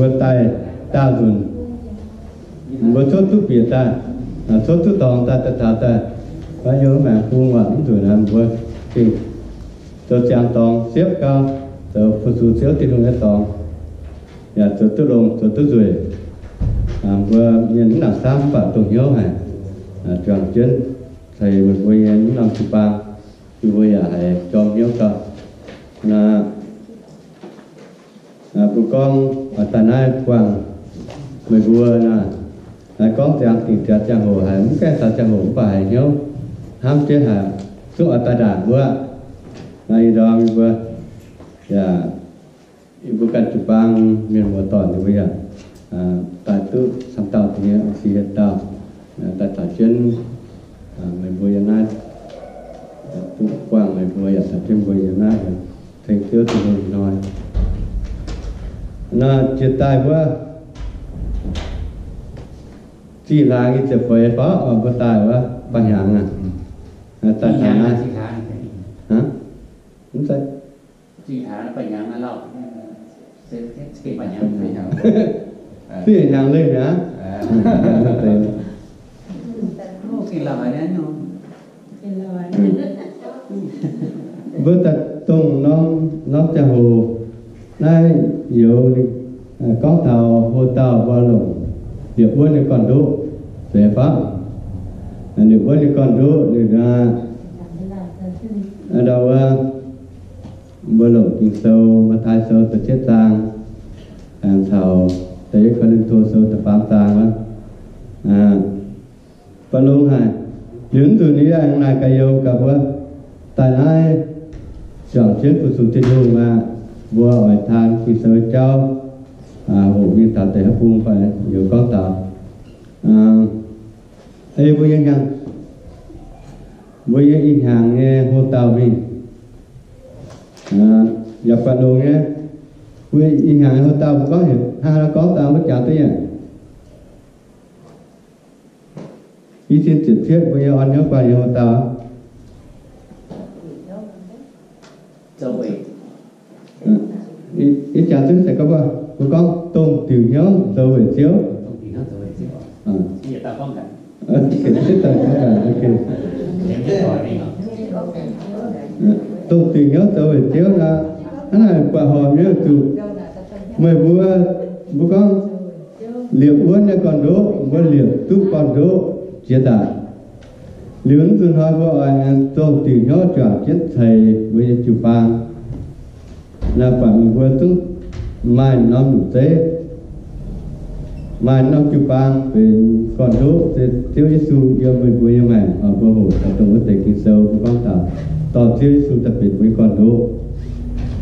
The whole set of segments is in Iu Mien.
Mbuo daaih daauh nzunc, mbuo cuotv duqv bieqc daaih, cuotv duqv dorngx daaih, daaih taux daaih, baav yiem maengx bung waac mv nzunc naaic, mbuo gengh zoux ziangx dorngx siepv gau, zoux fu-sux Ziouv Tin-Hungh nyei dorngx, yaac zoux duqv longx, zoux duqv nzueic. Mbuo mienh mv nangc camv, mv baac dongh hnyouv haic, juangc jienv ceix meih mbuo nyei mv norm jiu-baang, yie mbuo yaac haiz jorm hnyouv gau. Naaiv mbuo gorngv daaih naaiv buangh meih mbuo naaiv, gorngv ziangx dingc ziangx ziangh hoc haiz mv gaengh taux ziangh hoc mv baac haiz hnyouv hnamv jienv haic, zungv oix daaih ndaangc wuov. Naaiv ih ndorm yie mbuo yaac, yie mbuo ganh jiu-baang mienh muoz-doic ninh mbuo yaac daaih duqv camv dauh nyei, sic hietc dauh, daaih taux jienv meih mbuo yiem naaiv, duqv buangh meih mbuo yaac taux jienv mbuo yiem naaiv, tengx Ziouv Tin-Hungh hnoi. Naaiv jiex daaih wuov, zih hlaang nyei ziepc feix fauv, mbuo daaih wuov, ba'hnyangx aqv. Daaih hnyangx aqv. Mv zeiz. Zinh hnyangx leih mi'aqv. Mbuo daaih dongh norm, norm ziangh hoc naaiv youz gorngv taux hlo dauh mbuo longc liepc wuonv nyei gorn-ndoqv, zeiz fauv? Liepc wuonv nyei gorn-ndoqv liuz, ndau wuov, mbuo longc Ging-Sou, Matv^taai Sou da'cietv zaang, aengx caux da'yietv Ko^lin^to Sou da'faam zaang wuov, ba'longx haic. Liuz mv nzunc yie aengx naaic gaax youz gaax mbuo, daaih naaiv juangc jienv fu-sux Tin-Hungh aqv. Mbuo oix taan Ging-Sou jauv, hoqc mingh taux deix haaix bung fai youz gorngv taux, ei mbuo nyei hnyangx, mbuo nyei ih hnyangx nyei hlo dauh mingh, yaac buatc longx nyei. Mbuo ih hnyangx nyei hlo dauh mbuo gorngv heuc hnangv haaix nor gorngv daaih mbuo jangx duqv yaac. I cin ziepc cietv mbuo nyei orn hnyouv guanh nyei hlo dauh. Ih jangx zunv se gorngv, mbuo gorngv dongh diuc hnyouv zoux weic Ziouv. Dongh diuc hnyouv zoux weic Ziouv nor, hnangv naaic buatc horpc nyei zuqc meih mbuo, mbuo gorngv liepc wuonv nyei gorn-ndoqv, mbuo liepc duqv gorn-ndoqv jiex daaih. Liuz mv zuqc hnoi mbuo oix dongh diuc hnyouv juangc jienv ceix mbuo nyei jiu-baang. Naaiv buatc meih mbuo zungv maaih norm nyungc zeiv, maaih norm jiu-baang benx gorn-ndoqv, se Ziouv Yesu yiem meih mbuo nyei maengc, mbuo hoqc daaih dongh wuov deix Ging-Sou mbuo gorngv taux dorh Ziouv Yesu daaih benx mbuo nyei gorn-ndoqv.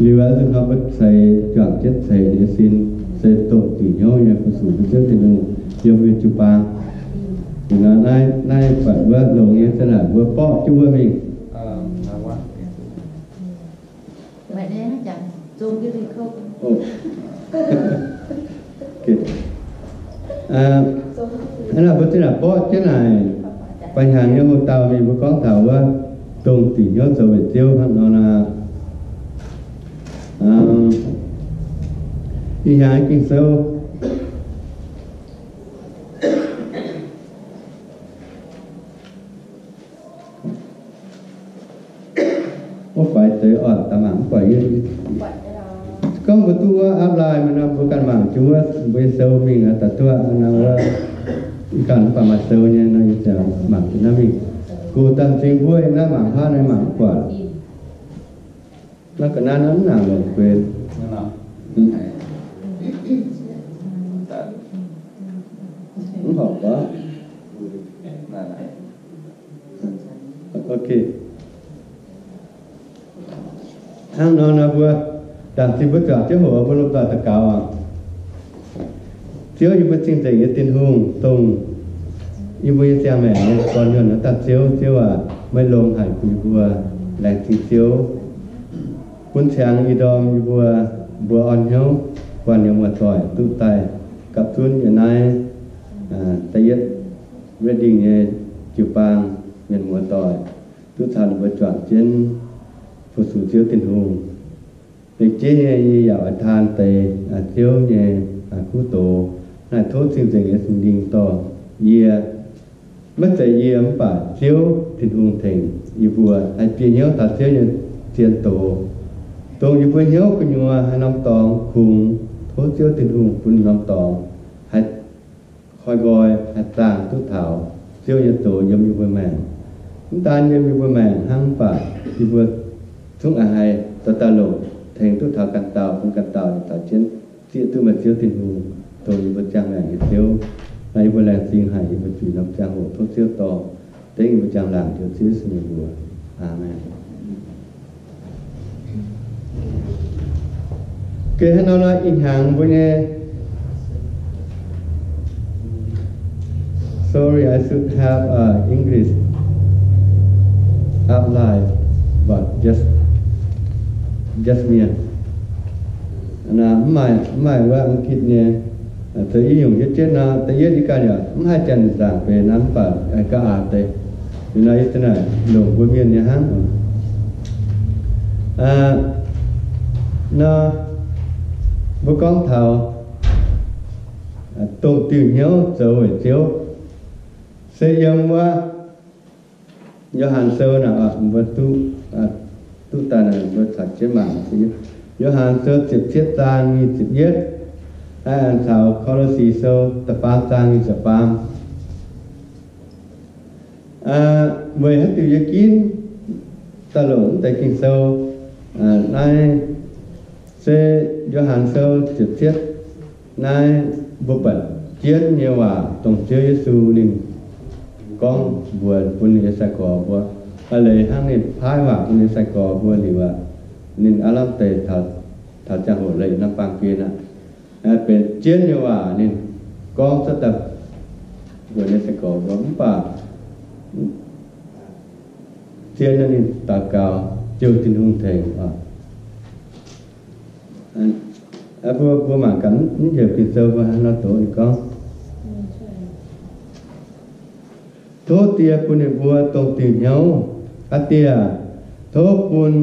Liuz a'zuqc hnoi mbuo ceix juangc jienv ceix nyei sin, se dongh diuc hnyouv nyei fu-sux mbuo Ziouv Tin-Hungh yiem mbuo nyei jiu-baang. Ih hnoi naaiv, naaiv buatc wuov longx nyei, za'naaic mbuo borqv jienv wuov mingh. Hnangv naaic mbuo zinh naaic borqv jienv naaic, ba'hnyangx nyei hlo dauh mingh mbuo gorngv taux wuov, dongh diuc hnyouv zoux weic Ziouv hnangv nor naaic. Ih hnyangx Ging-Sou wuov faix deix oc, daaih mangc mv buatc yie. Gorngv mbuo duqv wuov apv-laai mingh nor, mbuo ganh mangc jienv wuov mbuo nyei sou mingh daaih duqv nor wuov, ganh mv baac maaih sou nyei nor, yie ziouc mangc jienv naaiv mingh. Gox daaih m'zing mbuov yiem naaiv mangc haav naaiv mangc mv buatc. Naaiv ga'naaiv naaiv mv nangc longc gueix. Mv horpc gorngv. Ok. Hnangv nor nor mbuo, ndaangc zinh mbuo juangc jienv hoqc, mbuo lomh nzoih daux gaux oc. Ziouv, yie mbuo cing-nzengc nyei Tin-Hungh, dongh yie mbuo nyei ziangh maengc nyei gorn-nyuonh naaiv daaih, Ziouv, Ziouv aac, meih longx haic bun yie mbuo, laengz zingh Ziouv. Bun ziangx ih ndorm yie mbuo, mbuo orn hnyouv guanh nyei muoz-doic duqv daaih gapv zunv yiem naaiv da'yietv Redding nyei jiu-baang mienh muoz-doic, duqv caux ninh mbuo juangc jienv fu-sux Ziouv Tin-Hungh. Lengc jeiv nyei yie yaac oix taan deix Ziouv nyei kuv doz. Naaiv tov Cing-Nzengc nyei Singx Lingh dorh yie, maiv zeiz yie mv baac Ziouv Tin-Hungh tengx yie mbuo haih bieqc hnyouv taux Ziouv nyei zien doz, dongh yie mbuo hnyouv gu'nyuoz haaix norm dorngx kungx, tov Ziouv Tin-Hungh bun norm dorngx haih koi nqoi, haih zaangh duqv taux Ziouv nyei doz yiem yie mbuo maengc. Mv daan yiem yie mbuo maengc hnangv, mv baac yie mbuo zungv a'hneiv daaih daaih longc tengx duqv taux ganh dauh, bun ganh dauh taux jienv zieqv duqv meih Ziouv Tin-Hungh, dongh yie mbuo ziangh maengc nyei Ziouv. Naaiv yie mbuo laengz zingh haic yie mbuo zuiz norm ziangh hoc tov Ziouv dorh dengv yie mbuo ziangh laangc, njoux Ziouv Yesu nyei mbuox. Aamen. Geh hnangv nor, ih hnyangx mbuo nyei, sorry, I should have a English outline, but just, just me. Mv maaih, mv maaih wuov Aengkiv nyei. Zoux i nyungc hietv jienv nor, da'yietv yie ganh yaac mv haih Janx-Nzangc benx nor, mv baac ga'aax deix. Liuz nor yie za'naaic longc mbuo Mienh nyei hnangv. Nor, mbuo gorngv taux dongh diuh hnyouv zoux weic Ziouv, se yiem wuov Yo^han Sou naaic, mbuo duqv, duqv daaih naaic mbuo caux jienv mangc. Yo^han Sou ziepc cietv zaang nyic ziepc yietv, aengx caux Ko^lo^si Sou da'faam zaang nyic ziepc faam. Weic haaix diuc yie ginv daaih longc mv deix Ging-Sou? Naaiv se Yo^han Sou ziepc cietv. Naaiv mbuo buatc jienv nyei waac dongh Ziouv Yesu ninh gorngv mbuox bun ninh nyei sai-gorx mbuo. A'leiz hnangv ninh paaiv waac bun ninh nyei sai-gorx mbuo liuz aqv, ninh aav lamh deix taux ziangh hoc leih norm baamh gen aqv. Benx jienv nyei waac ninh gorngv cuotv daaih mbuox ninh nyei sai-gorx mbuo, mv baac zien ninh daux gaux jouh Tin-Hungh tengx. Mbuo, mbuo mangc gaax mv njiec Ging-Sou mbuo hnangv nor doqc ninh gorngv, tov Die bun ninh mbuo dongh diuh hnyouv. Aa Die, tov bun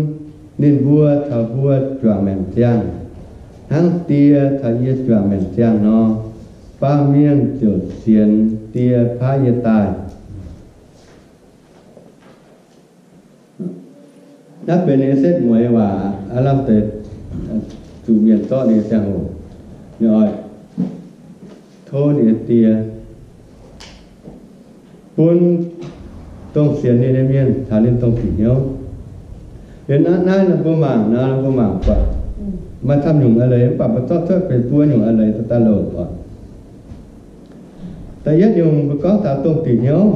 ninh mbuo caux mbuo juangc maengc ziangh, hnangv Die caux yie juangc maengc ziangh nor. Baamh mienh ziouc sienx Die paaiv yie daaih. Naaiv benx ninh setv mueiz waac, aav lamh deix zuqc mienh zorqv ninh nyei ziangh hoc, ninh oix tov ninh nyei Die bun dongh sienx ninh nyei mienh caux ninh dongh diuh hnyouv. Liuz naaiv nor mbuo mangc nor, mbuo mangc buatc maaih camv nyungc a'leiz, mv baac mbuo zorqv cuotv benx buo nyungc a'leiz daaih longc oc. Da'yietv nyungc mbuo gorngv taux dongh diuh hnyouv,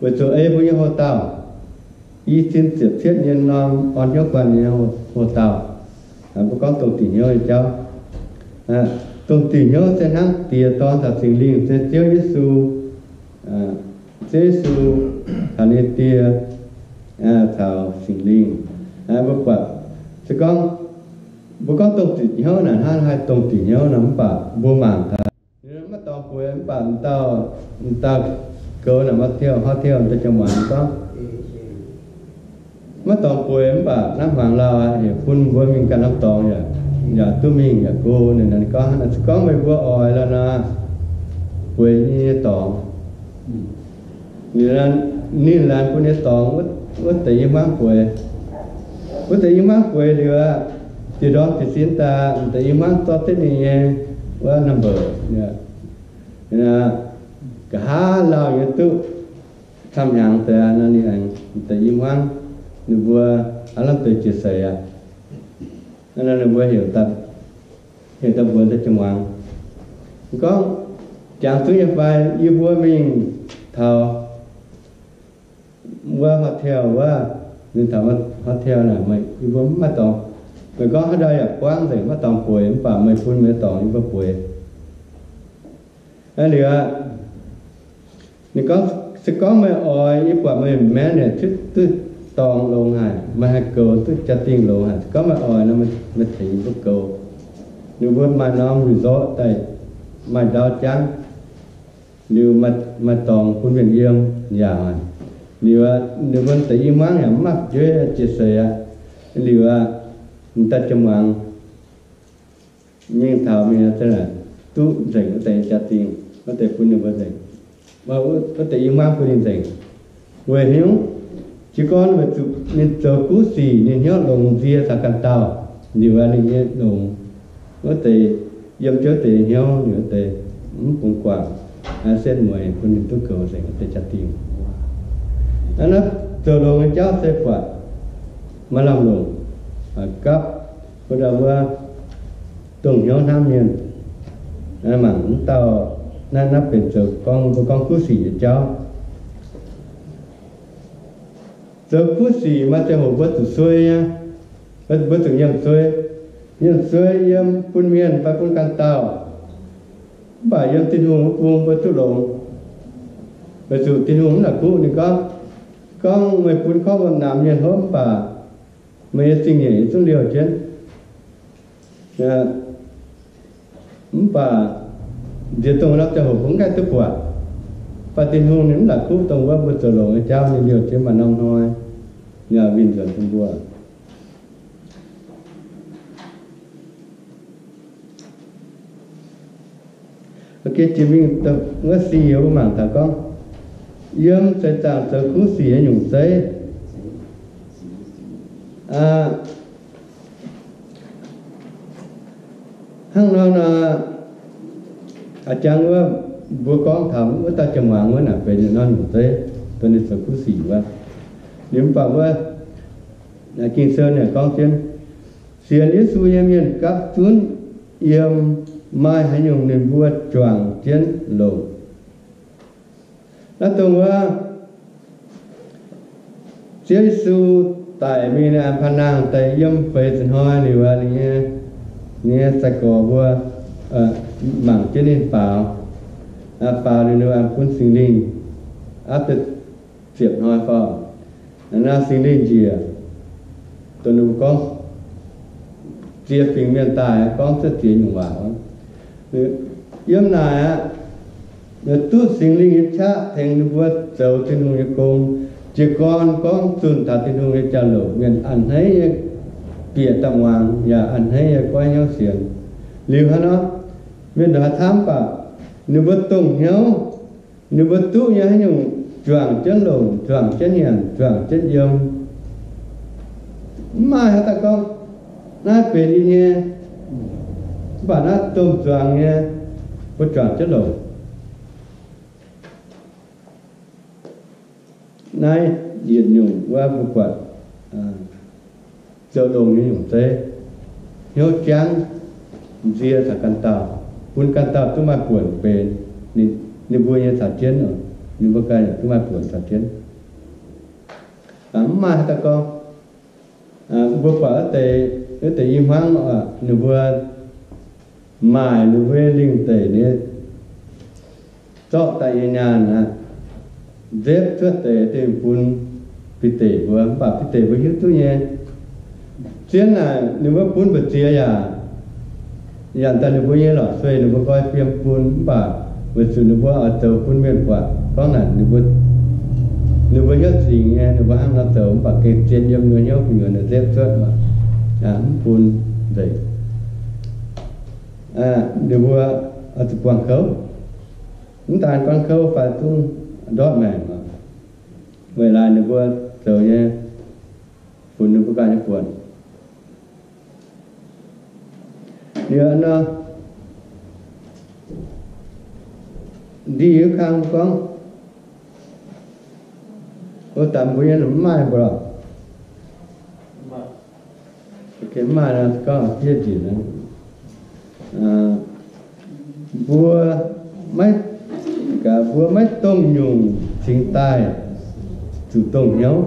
weic zuqc ei mbuo nyei hoc-dauh, i cin ziepc cietv nyei norm orn hnyouv guanh nyei hoc-dauh, mbuo gorngv dongh diuh hnyouv nyei jauv. Dongh diuh hnyouv se hnangv Die, Dorn caux Singx Lingh, se Ziouv Yesu, Ziouv Yesu caux ninh Die caux Singx Lingh. Mbuo buatc, se gorngv mbuo gorngv dongh diuh hnyouv naaic, hnangv haaix dongh diuh hnyouv nor, mv baac mbuo mangc gaax, maiv dorngx bueix, mv baac m'dauh, m'dauh goux naaic, hotel, hotel daaih jaa-muangx gorngv, maiv dorngx bueix, mv baac naaiv hmuangx lauh aqv, heuc bun mbuo mingh ganh norm dorngx yaac, yaac duqv mingh yaac go. Ninh gorngv, se gorngv meih mbuo oix lorqc nor, bueix yie nyei dorngx. Ninh laanh bun nyei dorngx wuov deix i hmuangv bueix. Wuov deix i hmuangv bueix liuz aqv, dieh ndorm jiez sin daaih, m'deix i hmuangv zorqv jienv ninh nyei wuov number. Nqa'haav lauh nyei duqv camv-hnyangx deix aqv nor, ninh aengx m'deix i hmuangv, ninh mbuo aav lamh deix jiex seix aqv. Ninh mbuo heuc daaih, heuc daaih mbuox daaih jaa-muangx gorngv, jangx zungv nyei fai yie mbuo mingh taux wuov hotel wuov, mingh taux hotel naaic, meih, yie mbuo mv maaih dorngx. Meih gorngv haaix ndau yaac buangv nzengc, maiv dorngx bueix, mv baac meih bun meih dorngx yie mbuo bueix. Aa, liuz aqv, ninh gorngv, se gorngv meih oix, yie buatc meih maenv yaac cuotv duqv dorngx longx haic, meih haih goux duqv jaa-dingh longx haic. Se gorngv meih oix nor, meih tengx yie mbuo goux. Ninh mbuo maaih norm resort daaih, maaih ndau jangv, liuz maaih dorngx bun mienh yiem yaac haic. Liuz aqv, ninh mbuo deix i hmuangv yaac mv maaih fu'jueiv jiex seix aqv. Liuz aqv, m'daaih jaa-muangx mingh taux mingh duqv nzengc wuov deix jaa-dingh, wuov deix bun ninh mbuo nzengc, wuov deix i hmuangv bun ninh nzengc. Weic haaix nyungc? Jiez gorn weic zuqc ninh zoux kuv sic, ninh hnyouv longx nzie caux ganh dauh, liuz aqv ninh nyei longx wuov deix, yiem jienv wuov deix hnyouv liuz wuov deix mv bungx guangc, setv mueiz bun ninh duqv goux nzengc wuov deix jaa-dingh. Naaiv zoux longx nyei jauv se buatc maaih lamh longc gapv, wuov dauh wuov dongh hnyouv hnamv mienh. Mangc wuov dauh naaiv, naaiv benx zoux gorngv, mbuo gorngv kuv sic nyei jauv. Zoux kuv sic maaih ziangh hoc mbuo zuqc suei aqv, mbuo zuqc nyiemc suei, nyiemc suei yiem bun mienh fai bun ganh dauh. Mv baac yiem Tin-Hungh wuov bung mbuo duqv longx, weic zuqc Tin-Hungh mv la'kuqv. Ninh gorngv, gorngv meih bun korv wuom-naamx mienh hopv mv baac meih nyei zingh nyeic yie zungv liouh jienv. Mv baac nziex dongh norm ziangh hoc mbuo mv gaengh duqv buatc. Mv baac Tin-Hungh ninh mv la'kuqv dongh wuov mbuo zoux longx nyei jauv, ninh liouh jienv maaih norm hnoi, ninh winh nzuonx bun mbuo. Jiex mingh wuov sic mbuo mangc taux gorngv yiem seix zaangc zoux kuv sic nyei nyungc zeiv. Hnangv nor, a'jangv wuov mbuo gorngv taux wuov dauh jiem-muangz wuov naaic benx ninh norm nyungc zeiv, dongh ninh zoux kuv sic wuov. Liuz mv baac wuov Ging-Sou naaic gorngv jienv, sienx Yesu nyei mienh gapv zunv yiem maaih haaix nyungc ninh mbuo juangc jienv longc. Naaiv dongh wuov Ziouv Yesu daic mingh, ninh an paan nangh daaih yiem feix ziepc hnoi liuz aqv, ninh nyei, ninh nyei sai-gorx mbuo mangc jienv ninh faaux, faaux liuz ninh an bun Singx Lingh, aapv ziepc hnoi fai, naaiv Singx Lingh njiec, dongh ninh mbuo gorngv ziex fingx mienh daaih gorngv cuotv ziex nyungc waac. Yiem naaic aqv, duqv Singx Lingh nyei qaqv tengx ninh mbuo zoux Tin-Hungh nyei gong. Jiez gorn gorngv zunh taux Tin-Hungh nyei jauv-louc, mienh a'hneiv nyei bieqc daaih muangx, yaac a'hneiv nyei goiv hnyouv sienx. Liuz hnangv nor, mienh ndongc haaix camv baac ninh mbuo dongh hnyouv, ninh mbuo duqv nyei haaix nyungc juangc jienv longc, juangc jienv nyanc, juangc jienv yiem, mv maaih haaix dauh gorngv, naaiv benx yie nyei, mv baac naaiv domh zuangx nyei, mbuo juangc jienv longc. Naaiv yietc nyungc wuov mbuo buatc zoux longx nyei nyungc zeiv, hnyouv jangv nzie caux ganh dauh, bun ganh dauh duqv maaih buonc benx ninh mbuo nyei caux jienv, ninh mbuo ganh yaac duqv maaih buonc caux jienv. Mv maaih haaix dauh gorngv, mbuo buatc wuov deix, wuov deix i hmuangv, ninh mbuo maaic ninh mbuo nyei lingh deic nyei zorqv daaih nyei nyaanh aqv, nzepv cuotv deix dingh bun Bide mbuo, mv baac Bide mbuo hiuv duqv nyei. Zien naaic ninh mbuo bun mbu'ziex yaac, yaac daaih ninh mbuo nyei lorqc, sueih ninh mbuo nqoi fiem bun, mv baac weic zuqc ninh mbuo oix zoux bun mienh buatc gorngv naaic ninh mbuo, ninh mbuo hiuv zingx nyei, ninh mbuo hnangv nor zoux, mv baac gengh zien yiem ninh mbuo hnyouv gu'nyuoz nzepv cuotv, mv bun nzengc. Ninh mbuo oix zuqc buangh kouv, mv daan buangh kouv fai zungv ndortv maengc oc. Weic laaix ninh mbuo zoux nyei funx ninh mbuo ganh nyei buonc. Liuz nor, ndie yie kang gorngv, o, daaih mbuo nyei mv maaih mbuo lorqc. Mv maaih nor gorngv fiev njiec nor, mbuo maiv, mbuo maiv dongh nyungc cingx daaih zuqc dongh hnyouv.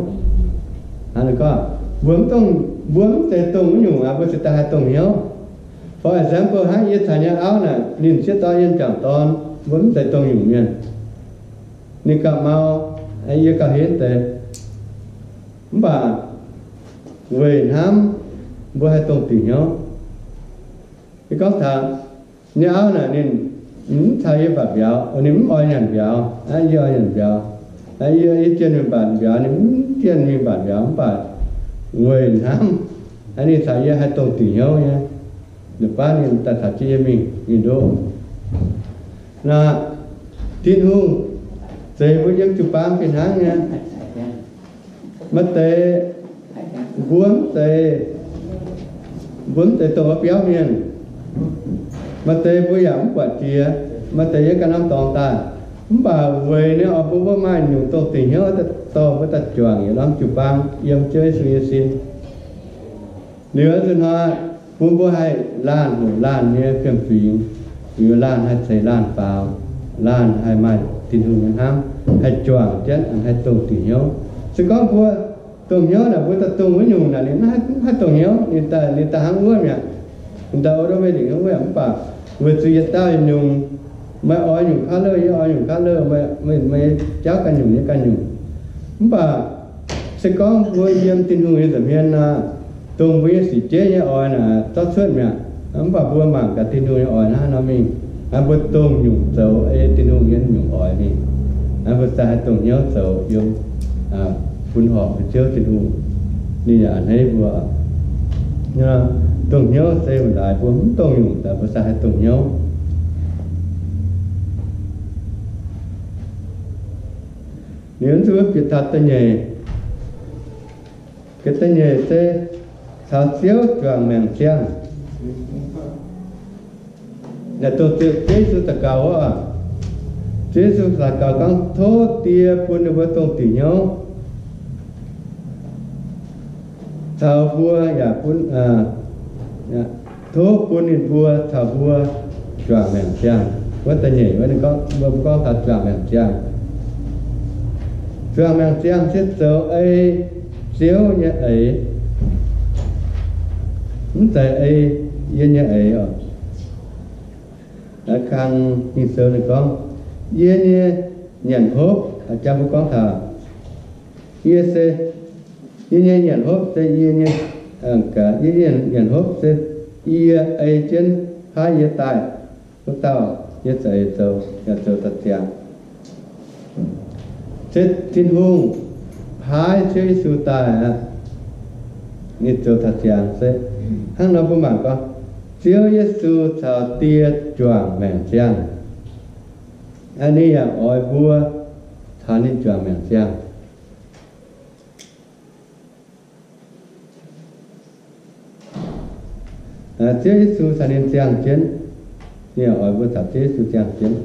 Hnangv naaiv gorngv, mbuo mv dongh, mbuo mv zeiz dongh wuov nyungc aqv, mbuo cingx daaih haih dongh hnyouv. For example, hnangv yie caux nyei auv naaic, ninh sieqv dorn, yie m'jangc dorn, mbuo mv zeiz dongh nyungc mienh. Ninh gauh mau, yie gauh henv deix. Mv baac weic hnamv mbuo haih dongh dingc hnyouv. Yie gorngv taux nyei auv naaic, ninh mv caux yie mbatc mbiauz, ninh mv oix nyanc mbiauz, yie oix nyanc mbiauz. Yie, yie jienh mingh mbatc mbiauz, ninh mv jienh mingh mbatc mbiauz, mv baac weic hnamv ninh caux yie haih dongh dingc hnyouv nyei. Ninh baav ninh daaih taux jienv yie mingh, mingh ndoqv. Naaiv, Tin-Hungh zeix mbuo yiem jiu-baang fih hnangv nyei. Maaih deix mbuo mv zeiz, mbuo mv zeiz dongh wuov biauv mienh. Maaih deix mbuo yaac mv buatc jiex, maaih deix yiem ganh norm dorngx daaih. Mv baac weic ninh oix bun mbuo maaih nyungc dongh dingc hnyouv dorh mbuo daaih juangc yietc norm jiu-baang yiem Ziouv Yesu nyei sin. Liuz nzunc hnoi bun mbuo haih laanh hoc laanh nyei fiem-fingx, liuz laanh haih ceix laanh faaux, laanh haih maaih Tin-Hungh nyei hnamv, haih juangc jienv, haih dongh dingc hnyouv. Se gorngv mbuo dongh hnyouv naaic, mbuo daaih dongh wuov nyungc naaic, ninh mv haih dongh hnyouv, ninh daaih, ninh daaih hnangv wuov mi'aqv. Ninh daaih oix mbuo mingh hnangv wuov mi'aqv. Mv baac weic zuqc yietc dauh yietc nyungc, meih oix nyungc color, yie oix nyungc color, meih, meih, meih jauv ganh nyungc, yie ganh nyungc. Mv baac se gorngv mbuo yiem Tin-Hungh nyei nza'hmien nor, dongh mbuo nyei sic jeiv nyei oix naaic zorqv cuotv mi'aqv. Mv baac mbuo mangc gaax Tin-Hungh nyei oix hnangv haaix nor mingh. Naaiv mbuo dongh nyungc zoux ei Tin-Hungh nyei nyungc oix mingh. Naaiv mbuo za'gengh haih dongh hnyouv zoux yiem, bun horpc mbuo Ziouv Tin-Hungh, ninh yaac a'hneiv mbuo. Dongh hnyouv se mv daaih mbuo mv dongh nyungc daaih mbuo za'gengh haih dongh hnyouv. Liuz zuqc bieqc taux da'nyeic. Ga'da'nyeic se caux Ziouv juangc maengc ziangh. Naaiv dongh Ziouv Yesu daux gaux wuov, Ziouv Yesu daux gaux gorngv, tov Die bun ninh mbuo dongh dingc hnyouv caux mbuo yaac bun, tov bun ninh mbuo caux mbuo juangc maengc ziangh. Wuov da'nyeic wuov ninh gorngv, mbuo gorngv taux juangc maengc ziangh. Juangc maengc ziangh se zoux ei Ziouv nyei eix, mv zeiz ei yie nyei eix oc. Kang Ging-Sou ninh gorngv, yie nyei nyanc hopv, jang mbuo gorngv taux, yie se, yie nyei nyanc hopv se yie nyei, yie nyei nyanc hopv se yie ei jienv paaiv yie daaih wuov dauh nyei za'eix zoux, yaac zoux daaih ziangx. Se Tin-Hungh paaiv Ziouv Yesu daaih aqv. Ninh zoux taux ziangx se hnangv nor mbuo mangc gorngv, Ziouv Yesu caux Die juangc maengc ziangh. Ninh yaac oix mbuo caux ninh juangc maengc ziangh. Ziouv Yesu caux ninh ziangh jienv. Ninh yaac oix mbuo caux Ziouv Yesu ziangh jienv.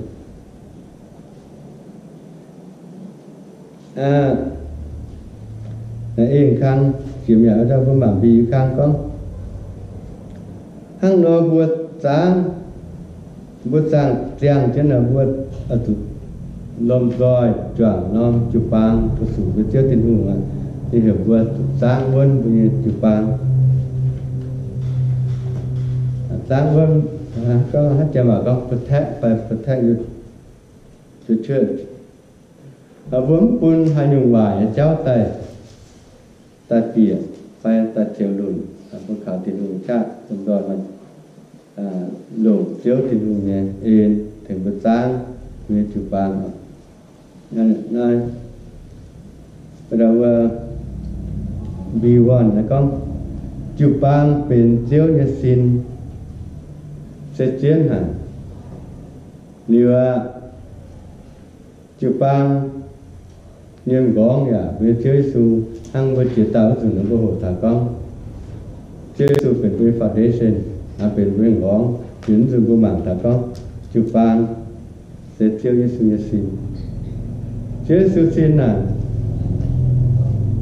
Ih kang jiex mi'aqv, mbuo mangc mbi kang gorngv, hnangv nor mbuo zaangv, mbuo zaangv ziangh jienv nor, mbuo zuqc lomh nzoih juangc norm jiu-baang fu-sux mbuo Ziouv Tin-Hungh aqv. Ninh heuc mbuo zuqc zaangv wuonv mbuo nyei jiu-baang. Zaangv wuonv, gorngv haaix jiex maac gorngv protect, by protect your, your church. Mbuo mv bun haaix nyungc waaic nyei jauv daaih, daaih bieqc fai daaih ceux lunc. Mbuo kaux Tin-Hungh qaqv lomh nzoih longc Ziouv Tin-Hungh nyei en tengx mbuo zaangv mbuo nyei jiu-baang. Naaiv, wuov, mbi wuonh naaiv gorngv, jiu-baang benx Ziouv nyei sin se zien haic. Liuz aqv, jiu-baang nyei m'nqorngv yaac benx Ziouv Yesu. Hnangv mbuo jiex daaih wuov nzunc mbuo hoqc taux gorngv, Ziouv Yesu benx mbuo nyei foundation, benx mbuo nyei m'nqorngv. Liuz nzunc mbuo mangc taux gorngv, jiu-baang se Ziouv Yesu nyei sin. Ziouv Yesu sin naaic,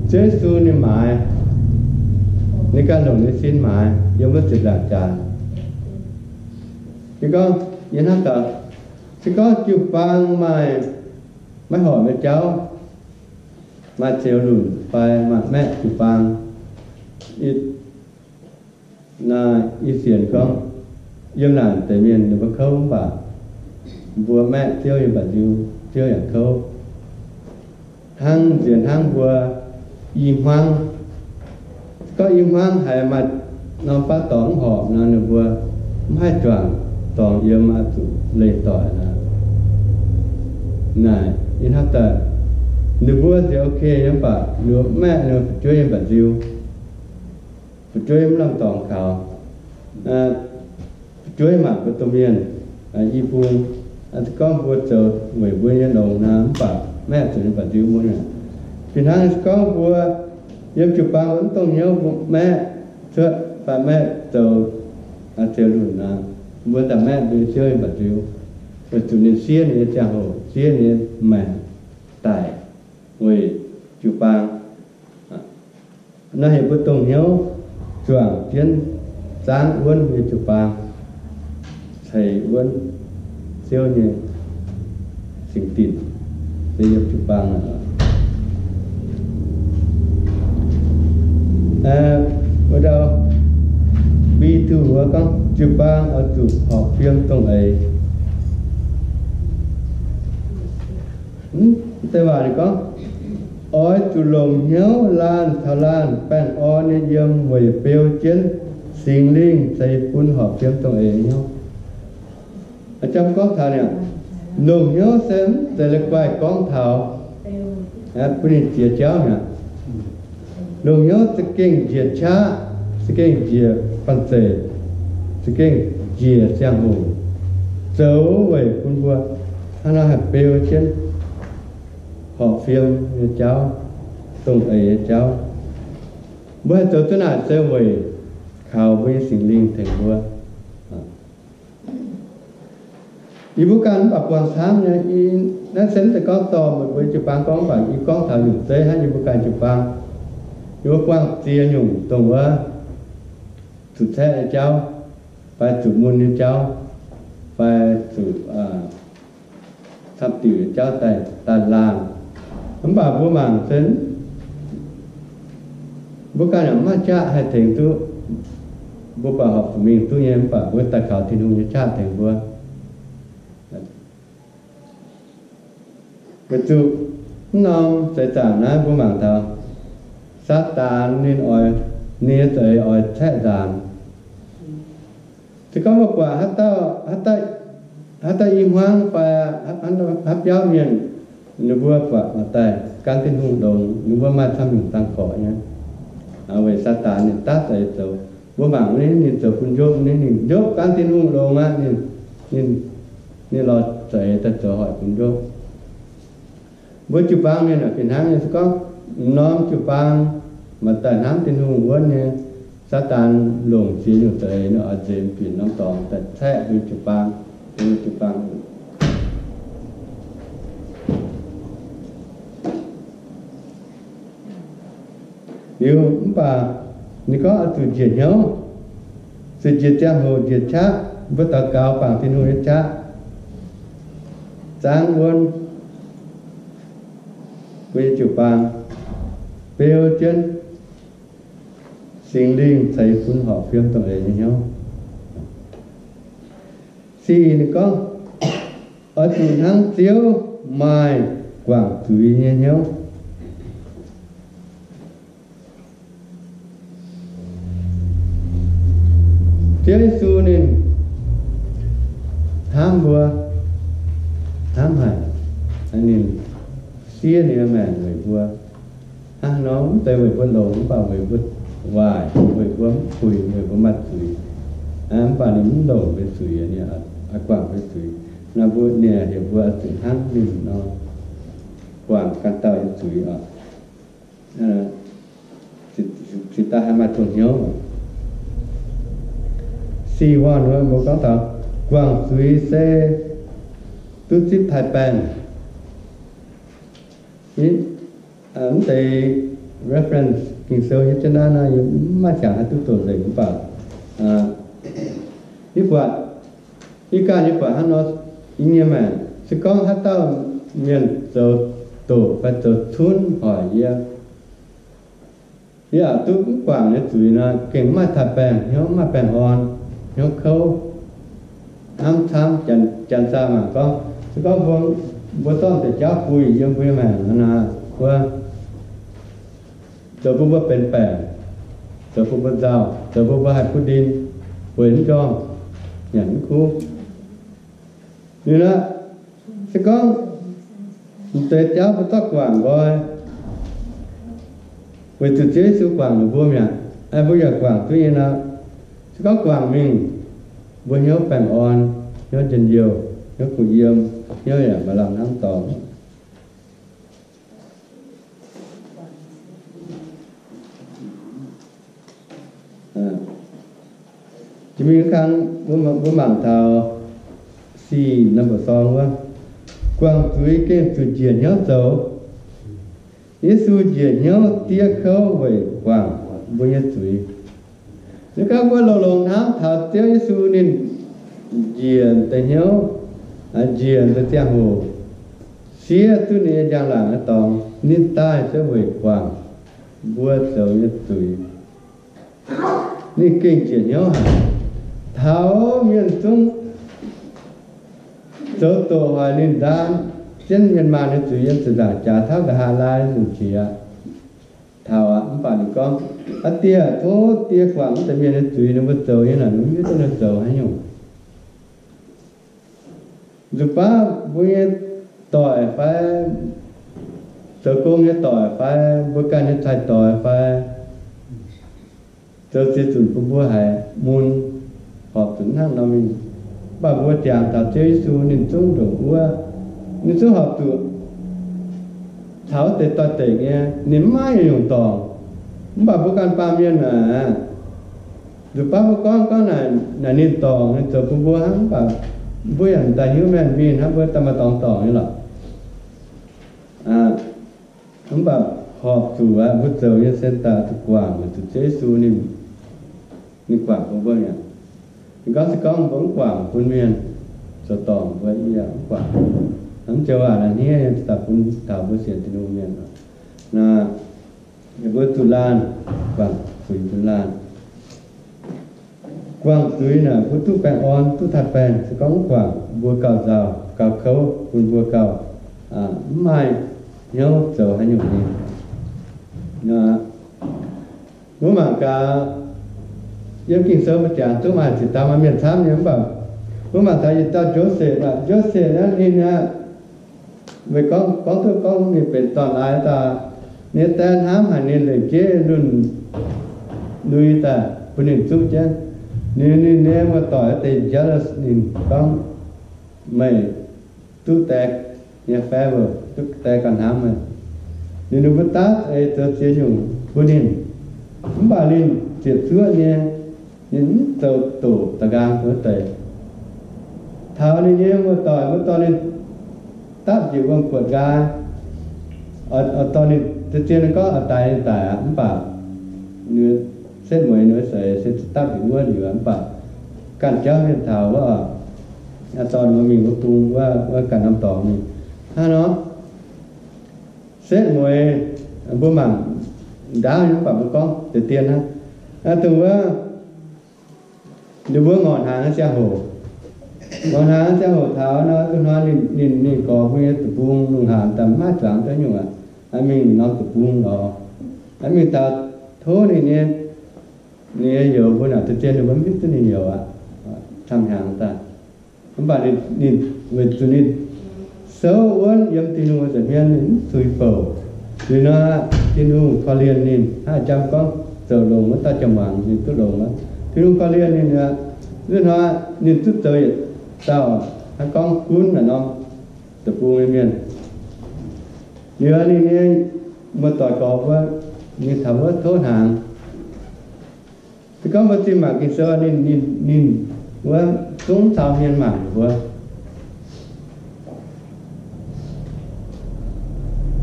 Ziouv Yesu ninh maaiz, ninh ganh longc ninh sin maaiz yiem wuov ziepc nzaangc jaax. Se gorngv, yie hnamv taux, se gorngv jiu-baang maaih maiv horpc nyei jauv, maaih ceux lunc fai maaih maeqv jiu-baang, naaiv ih sienx gorngv, yiem naaic deix mienh ninh mbuo kouv mv baac mbuo maeqv Ziouv nyei mba'nziu, Ziouv yaac kouv. Hnangv nziex hnangv mbuo i hmuangv, gorngv i hmuangv haiz maaih norm baav dorngx mv horpc nor, ninh mbuo mv haih juangc dorngx yiem, oix zuqc leih doic nor. Naaic ih hnamv daaih, ninh mbuo nziex ok nyei mv baac ninh mbuo maeqv ninh mbuo fu'jueiv nyei mba'nziu, fu'jueiv mv lamh dorngx kaux. jueiv mangc mbuo domh mienh i bung. Se gorngv mbuo zoux weic mbuo nyei longx nor, mv baac maeqv zuqc ninh baac nziu mun aqv. Fih hnangv se gorngv mbuo yiem jiu-baang mv dongh hnyouv mbuo maeqv cuotv fai maeqv zoux ziex lunc nor, mbuo daaih maeqv mbuo nyei Ziouv nyei baac nziu, weic zuqc ninh siev ninh nyei ziangh hoc, siev ninh nyei maengc daic weic jiu-baang. Naaiv heuc mbuo dongh hnyouv juangc jienv zaangv wuonv nyei jiu-baang, ceix wuonv Ziouv nyei singx dinc se yiem jiu-baang aqv. Wuov ndau B two wuov gorngv jiu-baang oix zuqc horpc fiem dongh eix. Deix waac ninh gorngv, oix zuqc longc hnyouv laanh taux laanh baengh orn nyei yiem weic beu jienv Singx Lingh ceix bun horpc fiem dongh eix nyei hnyouv. Jangx gorngv taux ninh, longc hnyouv se mv zeiz la'guaih gorngv taux bun ninh jiex jauv mi'aqv. Longc hnyouv za'gengh njiec qaqv, za'gengh njiec banh zeic, za'gengh njiec ziangh hoc, zoux weic bun mbuo hnangv nor haih beu jienv horpc fiem nyei jauv, dongh eix nyei jauv. Mbuo haih zoux duqv naaic se weic kaux mbuo nyei Singx Lingh tengx mbuo. Yie mbuo ganh mv baac buangh camv nyei, naaiv se mv zeiz gorngv dorh meih mbuo jiu-baang gorngv, mv baac yie gorngv taux nyungc zeiv hnangv yie mbuo ganh jiu-baang. Yie mbuo buangh ziex nyungc dongh wuov zuqc caeqv nyei jauv, fai zuqc mun nyei jauv, fai zuqc camv diuc nyei jauv daaih, daaih laanh. Mv baac mbuo mangc se mbuo ganh yaac mv maaih qaqv haih tengx duqv. Mbuo buatc horpc zuqc mingh duqv nyei, mv baac mbuo daaih kaux Tin-Hungh nyei qaqv tengx mbuo. Weic zuqc mv norm seix zaangc naaiv mbuo mangc taux Saadaan ninh oix, ninh nyei za'eix oix caeqv nzaanx. Se gorngv mbuo buatc haaix dauh, haaix dauh i hmuangv fai haaix biauv mienh, ninh mbuo buatc maaih daaih gan Tin-Hungh longx, ninh mbuo maaih camv nyungc dangh gorqc nyei. Weic Saadaan ninh daav za'eix zoux. Mbuo mangc wuov ninh zoux bun Njopv, ninh, ninh Njopv gan Tin-Hungh longx aqv, ninh, ninh, ninh lorz za'eix daaih zoux hoic bun Njopv. Mbuo jiu-baang mienh fih hnangv nyei, se gorngv norm jiu-baang maaih daaih hnamv Tin-Hungh wuonv nyei, Saadaan longc ziex nyungc za'eix oix nzemx bieqc norm dorngx daaih caeqv mbuo jiu-baang, mbuo jiu-baang. Liuz mv baac ninh gorngv oix zuqc njiec hnyouv, zuqc njiec ziangh hoc njiec qaqv, mbuo daux gaux bangc Tin-Hungh nyei qaqv, zaangv wuonv mbuo nyei jiu-baang, beu jienv Singx Lingh ceix bun horpc fiem dongh eix nyei hnyouv. Sic ninh gorngv, oix zuqc hnangv Ziouv maaih guangc zuiz nyei hnyouv. Ziouv Yesu ninh hnamv mbuo, hnamv haic, ninh siev ninh nyei maengc weic mbuo. Hnangv nor mv zeiz weic mbuo longx, mv baac weic mbuo waaic, weic mbuo mv puix, weic mbuo maaih zuiz. Mv baac ninh mv longc mbuo zuiz, ninh guangc mbuo zuiz. Naaiv mbuo, ninh heuc mbuo zuqc hnangv ninh nor guangc ganh dauh nyei zuiz oc. Cingx daaih haih maaih dongh hnyouv. Sic wuov mbuo gorngv taux guangc zuiz se duqv zipv taaih-baengh. Mv deix reference Ging-Sou hietv jienv naaiv nor, yie mv maaih jangx haih duqv doqc nzengc mv baac yie buatc, yie ganh yie buatc hnangv nor, yie nyei maengc se gorngv haaix dauh mienh zoux doqc fai zoux cunv hoic yie, yie yaac duqv mv guangc nyei zuiz nor, gengh mv maaih taaih-baengh, hnyouv mv maaih baengh orn, hnyouv kouv, hnamv camv. Janx-saa mangc gorngv, se gorngv mbuo, mbuo zorqv deix jauv buih yiem mbuo nyei maengc nor, mbuo zoux bun mbuo benx baengc, zoux bun mbuo nzauh, zoux bun mbuo haih kuv ndin, bueix mv njormh, nyanc mv kuv. Liuz nor, se gorngv mv deix jauv mbuo zorqv guangc nqoi, weic zuqc Ziouv Yesu guangc ninh mbuo mi'aqv, mbuo yaac guangc duqv nyei nor. Se gorngv guangc mingh, Mbuo hnyouv baengh orn, hnyouv njien-youh, hnyouv kuh yiem, hnyouv yaac maaih lamh hnamv dorngc. Jiex mingh wuov kang, mbuo mangc taux six number song wuov, guangc zuiz gengh zuqc njiec hnyouv zoux. Yesu njiec hnyouv diev kouv weic guangc mbuo nyei zuiz. Ninh gorngv mbuo longx-longx hnamv taux Ziouv Yesu ninh njiec deix hnyouv, njiec deix ziangh hoc, siev duqv ninh nyei njang-laangc nyei dorngx, ninh daaih se weic guangc mbuo zoux nyei zuiz. Ninh gengh njiec hnyouv haic. Taux mienh zungv zoux doqc hoic ninh nzaan, jienv mienh maanh nyei zuiz yiem ziepc nzaangc jaax tauv nqa'haav laai nzunc qiex taux aqv. Mv baac ninh gorngv, Aa Die, tov Die guangc wuov deix mienh nyei zuiz, ninh mbuo zoux nyei naaic, ninh mbuo mv hiuv duqv ninh zoux haaix nyungc. Nzuqc baav mbuo nyei doic fai, zoux gong nyei doic fai, mbuo ganh nyei cai-doix fai, zoux ziex nzunc bun mbuo haiz mun, horpc zuqc hnangv nor mingh. Mv baac mbuo jangx taux Ziouv Yesu ninh zungv ndongc wuov, ninh zungv horpc zuqc caux wuov deix doix-dekc nyei, ninh mv maaih nyungc dorngc. Mv baac mbuo ganh baamh mienh aah, nzuqc baav mbuo gorngv, gorngv naaic, naaic ninh dorngc, ninh zoux bun mbuo hnangv, mv baac mbuo yaac daaih hiuv mengh mingh hnangv, mbuo daaih maaih dorngx dorngc nyei lorqc. Mv baac horpc zuqc aqv, mbuo zoux nyei se daaih zuqc guangc, zuqc Ziouv Yesu ninh, ninh guangc bun mbuo mi'aqv. Ninh gorngv se gorngv mbuo mv guangc bun mienh zoux dorngc mbuo, yie yaac mv guangc. Mv joux waac naaic hniev nyei daaih bun taux mbuo sienx Tin-Hungh mienh. Naaiv, mbuo zuqc laanh, guangc zuiz bun laanh. Guangc zuiz naaic mbuo duqv baengh orn, duqv taaih baengh. Se gorngv mv guangc, mbuo gauh nzauh, gauh kouv, bun mbuo gauh mv maaih hnyouv zoux haaix nyungc nyei. Mbuo mangc gaax, yiem Ging-Sou mbuo jangx duqv maaih ziex dauh maaih mienh camv nyei, mv baac mbuo mangc taux yietc dauh Joseph aac. Joseph naaiv ninh aac, weic gorngv, gorngv duqv gorngv ninh benx dorn-laaix daaih, ninh nyei die hnamv haic, ninh lengc jeiv lunh lui daaih bun ninh zuqv jienv. Ninh, ninh nyei muoz-doic deix jealous ninh gorngv, meih duqv die nyei favor, duqv die gauh hnamv meih. Ninh, ninh mbuo daav eix zoux ziex nyungc bun ninh, mv baac ninh ziepc zuoqv nyei, ninh mv zoux doqc da'nqaang wuov deix. Taux ninh nyei muoz-doic, muoz-doic ninh dapv njiec wuom-buotc nqaai, oix dorh ninh, zien-zien gorngv oix daix ninh daic aqv, mv baac ninh setv mueiz ninh seix se dapv njiec wuov liuz, mv baac ganh jauv mienh taux wuov, dorh ninh mingh wuov bung wuov ganh norm dorngx mingh. Hnangv nor, setv mueiz mbuo mangc ndaauv nyei, mv baac mbuo gorngv deix dien hnangv. Dongh wuov, ninh mbuo ngorc hnaangx nyei ziangh hoc, ngorc hnaangx nyei ziangh hoc taux nor, duqv hnoi ninh, ninh, ninh gorx mbuo nyei deic-bung lungh haanz daaih maiv zuangx duqv nyungc aqv. Mingh norm deic-bung lorz, mingh taux tov ninh nyei, ninh nyei youz mbuo naaic, deix dien ninh mbuo mv hiuv duqv ninh youz aqv. Camv hnyangx daaih. Mv baac ninh, ninh weic zuqc ninh souv wuonv yiem Tin-Hungh nza'hmien, ninh mv zuiz bouc. Liuz nor, Tin-Hungh korv-lienh ninh, hnangv jang gorngv zoux longx wuov dauh jaa-muangx ninh duqv longx aqv. Tin-Hungh korv-lienh ninh aqv. Wuov hnoi ninh duqv zoux yietc dauh hnangv gorngv gunv naaic norm deic-bung nyei mienh. Liuz ninh nyei muoz-doic gorx mbuo, ninh taux wuov tov hnaangx. Se gorngv mbuo zinh mangc Ging-Sou, ninh, ninh, ninh wuov zungv cau hmien mangc mbuo.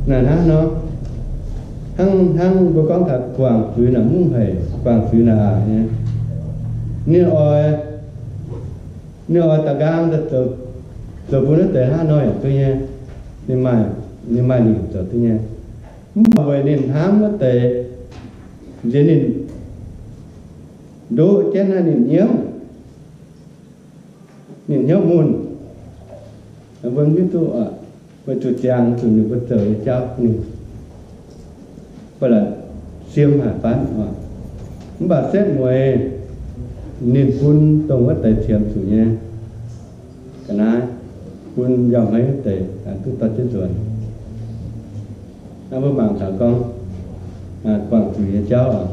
Naaic hnangv nor, hnangv, hnangv mbuo gorngv taux guangc zuiz naaic mungv haic, guangc zuiz naaic aqc nyei. Ninh oix, ninh oix da'nqaang zoux, zoux bun wuov deix hnangv nor yaac duqv nyei. Ninh maaih, ninh maaih lingc zoux duqv nyei. Mv baac weic ninh hnamv wuov deix, nziex ninh ndoqv jienv naaiv ninh nyiemv, ninh hnyouv munh. Mbuo mv hiuv duqv oc, weic zuqc ziangx zuqc ninh mbuo zoux nyei jauv ninh ba'laqc siem haic fai oc. Mv baac setv mueiz ninh bun dongh wuov deix qiemx zuqc nyei ga'naaiv, bun yauh hmeiv wuov deix duqv dorh jienv nzuonx. Naaiv mbuo mangc taux gorngv guangc zuiz nyei jauv oc,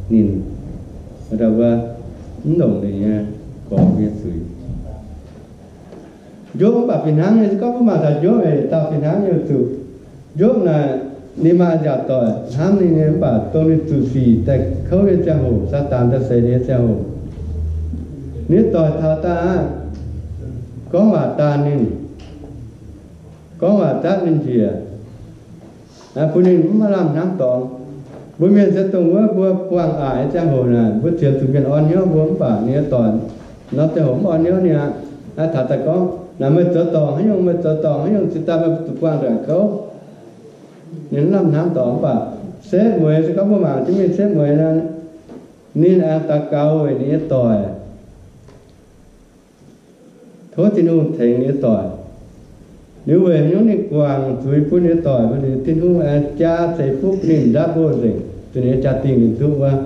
ninh, mbuo mv longc ninh nyei. gorx nyei zuiz. Njopv mv baac fih hnangv nyei, se gorngv mbuo mangc taux njopv, yietc dauh fih hnangv nyei zuqc. Njopv naaic ninh maaih nziaauc doic hnamv ninh nyei, mv baac dongh ninh zuqc sic daaih kouv nyei ziangh hoc, Saadaan daaih seix ninh nyei ziangh hoc, ninh nyei doic taux daaih aqv, gorngv waac daanh ninh, gorngv waac zatv ninh njiec, bun ninh mv maaih lamh hnamv dorngx. Mbuo mienh se dongh wuov mbuo buangh aqc nyei ziangh hoc naaic, mbuo zienx zuqc mienh orn hnyouv mbuo, mv baac ninh nyei doic norm ziangh hoc mv orn hnyouv ninh aqv. Taux daaih gorngv, naaic meih zoux dorngc haaix nyungc, meih zoux dorngc haaix nyungc, cingx daaih meih zuqc buangh nzengc kouv. Ninh mv lamh hnamv dorngx. Mv baac setv mueiz, se gorngv mbuo mangc jienv mingh setv mueiz nor, ninh aengx daux gaux weic ninh nyei doic, tov Tin-Hungh tengx ninh nyei doic. Liuz weic haaix nyungc ninh guangc zuiz bun ninh nyei doic, Tin-Hungh aengx jaa ceix fuqv bun ninh ndaamv mbuo nzengc, zuqc ninh nyei jaa-dingh ninh duqv wuov.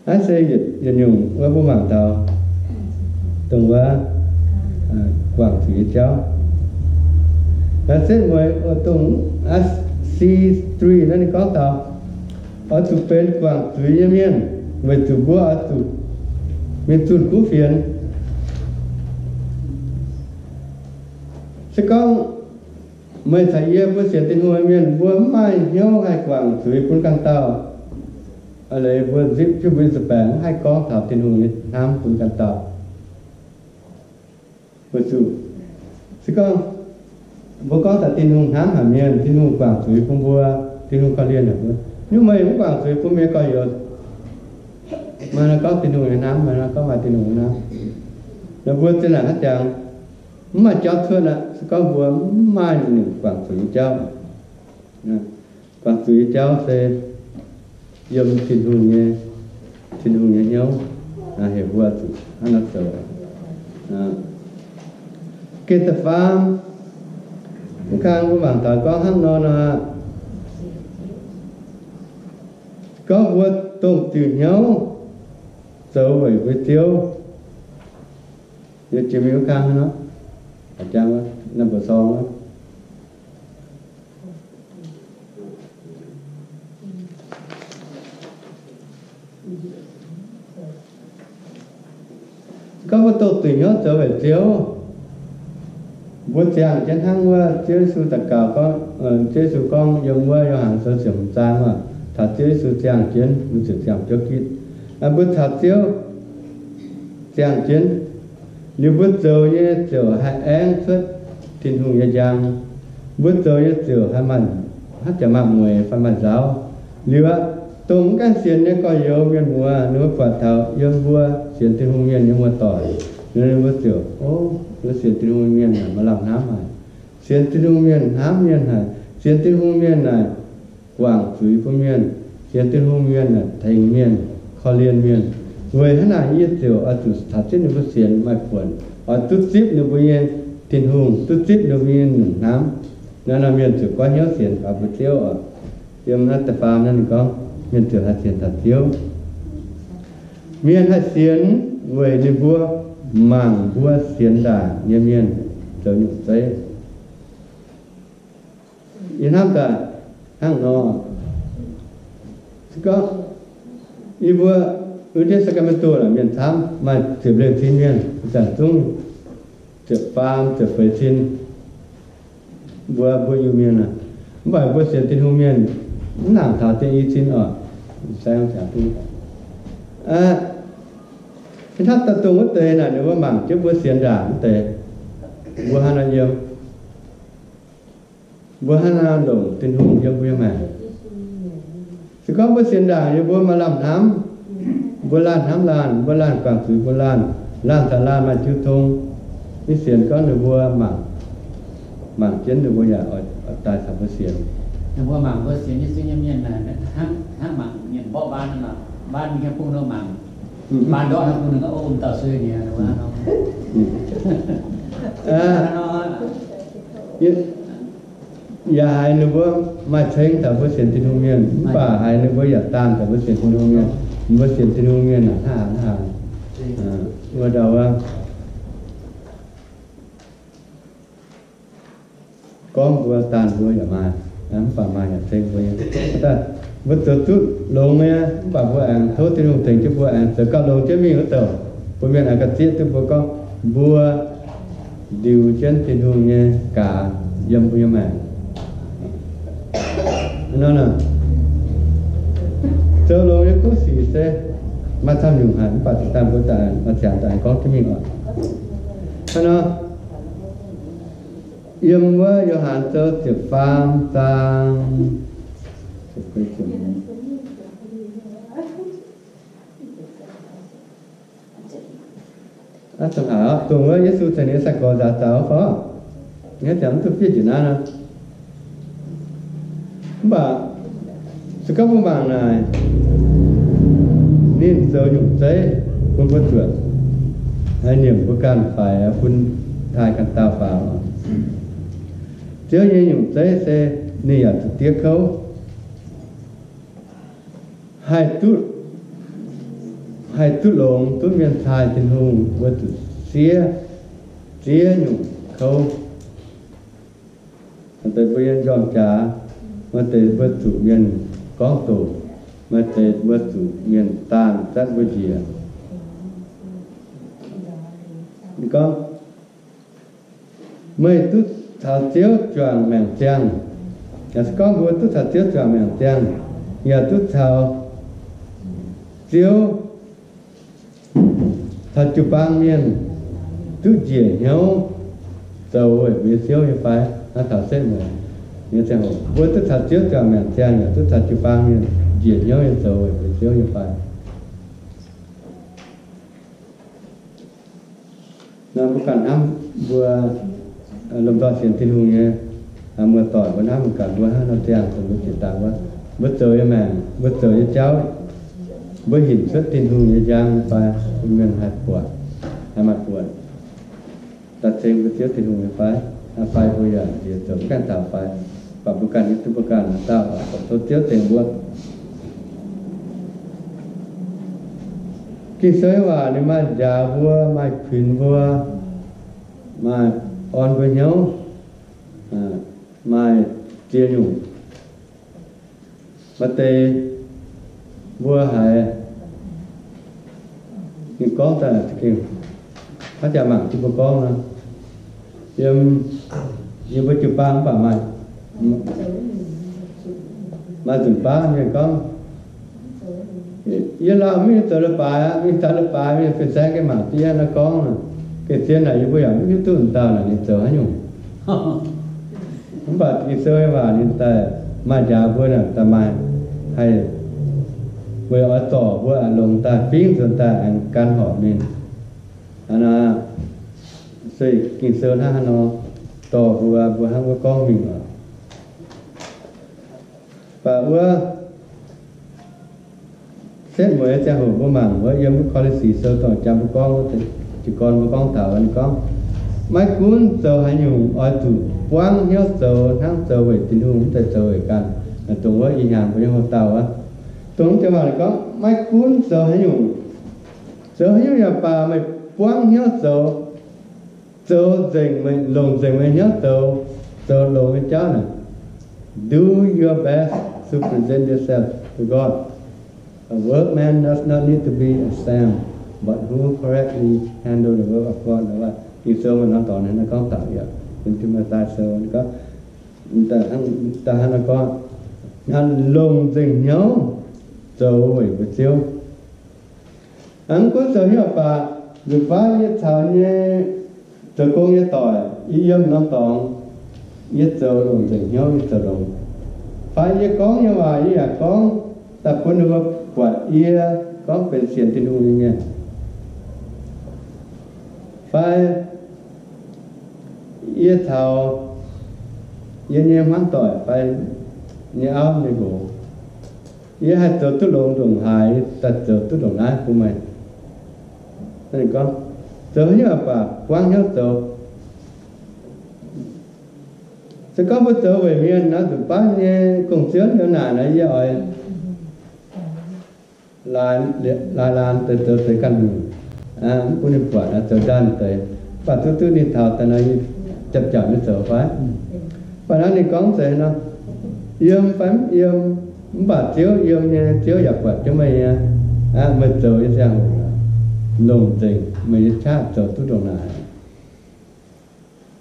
Naaiv se yietc nyungc wuov mbuo mangc taux dongh wuov guangc zuiz nyei jauv. Setv mueiz dongh C three naaiv ninh gorngv taux, oix zuqc benx guangc zuiz nyei mienh, weic zuqc mbuo oix zuqc mingh zunh kuv fienx. Se gorngv meih caux yie mbuo sienx Tin-Hungh nyei mienh, mbuo mv maaih hnyouv haih guangc zuiz bun ganh dauh. Leiz mbuo nzipc jienv mbuo nyei nza'baengx mv haih gorngv taux Tin-Hungh nyei hnamv bun ganh dauh. Weic zuqc se gorngv mbuo gorngv taux Tin-Hungh hnamv haic mienh, Tin-Hungh guangc zuiz bun mbuo, Tin-Hungh korv-lienh haic mbuo, nyungc meih mv guangc zuiz bun meih gorx-youz, maaih nor gorngv Tin-Hungh nyei hnamv, maaih nor gorngv maaih Tin-Hungh nyei hnamv. Nor mbuo zinh ndaangc haaix jangx mv maaih jauv cuotv aqv, se gorngv mbuo mv maaih ninh guangc zuiz nyei jauv. Guangc zuiz nyei jauv se yiem Tin-Hungh nyei, Tin-Hungh nyei hnyouv heuc mbuo zuqc hnangv nor zoux. Geh da'faam, mv kang mbuo mangc taux gorngv hnangv nor nor, gorngv mbuo dongh diuc hnyouv zoux weic mbuo Ziouv. Yie jiex mingh wuov kang hnangv nor, number song. Gorngv mbuo dongh diuc hnyouv zoux weic Ziouv, mbuo ziangh jienv hnangv wuov Ziouv Yesu daux gaux gorngv, Ziouv Yesu gorngv yiem wuov Yo^han Sou ziepc hmz zaang aac, taux Ziouv Yesu ziangh jienv, mbuo ziouc ziangh biouv gitv. Mbuo taux Ziouv ziangh jienv, liuz mbuo zoux nyei ziouc haih aengv cuotv Tin-Hungh nyei njang. Mbuo zoux nyei ziouc haih maaih, haaix jaax maaih mueic fai maaih nzaaux. Liuz aqv, dongh mv gaengh sienx nyei gorx-youz mienh muoz, ninh mbuo buatc taux yiem mbuo sienx Tin-Hungh mienh nyei muoz-doic, ninh mbuo ziouc, o, mbuo sienx Tin-Hungh mienh maaih lamh hnamv haic. Sienx Tin-Hungh mienh hnamv mienh haic. Sienx Tin-Hungh mienh naaic guangc zuiz bun mienh. Sienx Tin-Hungh mienh naaic tengx mienh, korv-lienh mienh. Weic hnangv naaic yie ziouc oix zuqc taux zipv ninh mbuo sienx maaih buonc, oix duqv zipv ninh mbuo nyei Tin-Hungh, duqv zipv ninh mbuo nyei nyungc hnamv. Naaiv nor mienh ziouc goiv hnyouv sienx taux mbuo Ziouv oc. Yiem naaiv da'faam naaiv ninh gorngv, mienh ziouc haih sienx taux Ziouv. Mienh haih sienx weic ninh mbuo mangc mbuo sienx ndaangc nyei mienh zoux nyungc zeiv. Yie hnamv daaih hnangv nor, se gorngv yie mbuo uix jienv Sacramento naaic mienh camv, maaih ziepc lengh cin mienh, zanc zungv ziepc faam ziepc feix cin. Mbuo, mbuo Iu-Mienh aac, mv baac mbuo sienx Tin-Hungh mienh mv nangc taux ziex i cin oc. Saeng ziangx duqv, ih hnangv daaih dongh wuov deix naaic, ninh mbuo mangc jienv mbuo sienx ndaangc wuov deix, mbuo hnangv naaiv yiem, mbuo hnangv naaiv longc Tin-Hungh yiem mbuo nyei maengc. Se gorngv mbuo sienx ndaangc yiem mbuo maaih lamh hnamv, mbuo laanh hnamv laanh, mbuo laanh guangc zuiz mbuo laanh, laanh caux laanh maaih jiu tong. Ninh sienx gorngv ninh mbuo mangc, mangc jienv ninh mbuo yaac oix daaih caux mbuo sienx. Ninh mbuo mangc mbuo sienx Yesu nyei mienh naaic, hnangv, hnangv mangc mienh mborqv mbaan nor, mbaan mingh nyei bung nor mangc, mbaan ndortv hnangv bung nor, o, dauh sueih nyei, ninh mbuo hnangv nor. Yaac haiz ninh mbuo maaih ceng taux mbuo sienx Tin-Hungh mienh, mv baac haiz ninh mbuo yaac daanh taux mbuo sienx Tin-Hungh mienh. Mbuo sienx Tin-Hungh mienh hnangv haaix hnangv haaix, wuov ndau wuov. Gorngv mbuo daanh mbuo yaac maaih, mv baac maaih yaac ceng mbuo nyei. Daaih Mbuo zoux duqv longx nyei, mv baac mbuo aengx tov Tin-Hungh tengx jienv mbuo aengx zoux gauh longx jienv mingh wuov douc. Bun mienh aengx ga'zieqv duqv mbuo gorngv mbuo ndiux jienv Tin-Hungh nyei gaax yiem mbuo nyei maengc. Zoux longx nyei kuv sic se maaih camv nyungc haic, mv baac dangh mbuo daaih maaih ziangx daaih gorngv jienv mingh oc. Hnangv nor, yiem wuov Yo^han Sou ziepc faam zaang, dongh wuov Yesu caux ninh nyei sai-gorx nzaaux zaux fai? Naaiv ziangx mv duqv fiev njiec naaiv nor. Mv baac se gorngv mbuo mangc naaic, ninh zoux nyungc zeiv bun mbuo zuotc, haih nyiemc mbuo ganh faix, bun taaih ganh dauh faaux. Ziouv nyei nyungc zeiv se ninh yaac zuqc diev kouv, haih duqv, haih duqv longx, duqv mienh taaih Tin-Hungh, mbuo zuqc siev, siev nyungc kouv. Maaih deix mbuo yiem njormh jaax, maaih deix mbuo zuqc mienh gorngv doqc, maaih deix mbuo zuqc mienh daanh zatv mbuo njiec. Ninh gorngv, meih duqv caux Ziouv juangc maengc ziangh. Yaac se gorngv mbuo duqv caux Ziouv juangc maengc ziangh, yaac duqv caux Ziouv, caux jiu-baang mienh duqv njiec hnyouv zoux weic mbuo nyei Ziouv nyei fai? Naaiv taux setv mueiz nyei ziangh hoc, mbuo duqv caux Ziouv juangc maengc ziangh, yaac duqv caux jiu-baang mienh njiec hnyouv nyei zoux weic mbuo nyei Ziouv nyei fai? Nor mbuo ganh hnamv mbuo lomh nzoih sienx Tin-Hungh nyei muoz-doic, mbuo hnamv mbuo ganh, mbuo hnangv nor ziangh, mbuo jiex dangh wuov, mbuo zoux nyei maengc, mbuo zoux nyei jauv, mbuo hinc cuotv Tin-Hungh nyei njang nyei fai? Bun mienh haih buatc, haih maaih buonc daaih ceng mbuo Ziouv Tin-Hungh nyei fai? Fai mbuo yaac nziex zoux mv gaengh taux fai? Baac mbuo ganh hiuv duqv mbuo ganh dauh, tov Ziouv tengx mbuo. Ging-Sou nyei waac ninh maaih njaaux mbuo, maaih kuinx mbuo, maaih orn mbuo hnyouv, maaih ziex nyungc. Maaih deix mbuo haiz ninh gorngv daaih za'gengh, haaix jaax mangc jienv mbuo gorngv nor, yiem, yiem mbuo jiu-baang mv baac maaih, maaih nzunc baav mienh gorngv, yie lauh mingh zoux leiz-baaix aqv, mingh taux leiz-baaix mingh fin-saeng gengh mangc jienv yie naaiv gorngv, gengh zien naaic yie mbuo yaac mv hiuv duqv dauh naaic ninh zoux haaix nyungc. Mv baac Ging-Sou nyei waac ninh daaih maaih njaaux mbuo naaic daaih maaih haih weic oix zorc mbuo aengx longx daaih fingx nzuonx daaih aengx gan horpc ninh. Hnangv naaic, se Ging-Sou hnangv haaix nor dorh mbuo, mbuo hnangv wuov gorngv mingh oc. Baac wuov setv mueiz ziangh hoc mbuo mangc wuov yiem wuov Ko^lin^si Sou dongh jangx mbuo gorngv, jiez gorn mbuo gorngv taux ninh gorngv, maiv gunv zoux haaix nyungc oix zuqc buangv hnyouv zoux hnangv zoux weic Tin-Hungh mv zeiz zoux weic ganh. Dongh wuov ih hnyangx mbuo nyei hoc-dauh wuov, dongh mv deix waac ninh gorngv, maiv gunv zoux haaix nyungc, zoux haaix nyungc yaac baac meih buangv hnyouv zoux, zoux nzengc meih, longc nzengc meih hnyouv zoux, zoux longx nyei jauv naaic. Do your best to present yourself to God. A workman does not need to be ashamed, but who correctly handle the work of God. Ging-Sou maaih norm dorngx naaiv gorngv taux yaac, Ti^mo^tai Sou gorngv, daaih hnangv nor gorngv, longc nzengc hnyouv zoux weic mbuo Ziouv. Mv gunv zoux hnyouv baac, nzunc baav yie caux nyei zoux gong nyei doic, yie yiem norm dorngx, yie zoux longc nzengc hnyouv, yie zoux longx. Fai yie gorngv nyei waac yie yaac gorngv daaih bun ninh mbuo buatc yie gorngv benx sienx Tin-Hungh nyei mienh. Fai yie caux yie nyei hmuangv doic fai nyei auv nyei nqox, yie haih zoux duqv longx ndongc haaix, yie daaih zoux duqv ndongc naaiv bun meih. Ninh gorngv, zoux haaix nyungc baac buangv hnyouv zoux. Se gorngv mbuo zoux weic mienh nor, nzunc baav nyei gong-ziouv yiem naaic nor, yie oix laaix laanh deix zoux deix ganh nyungc, mv bun ninh buatc zoux nzanc deix. Mv baac duqv duqv ninh taux daaih nor, yie japc japc nyei zoux fai? Mv baac naaiv ninh gorngv zeiz nor, yiem fai mv yiem, Mv baac Ziouv yiem nyei, Ziouv yaac buatc jienv meih nyei. Aqv, meih zoux nyei ziangh hoc longc nzengc meih nyei qaqv zoux duqv ndongc naaic.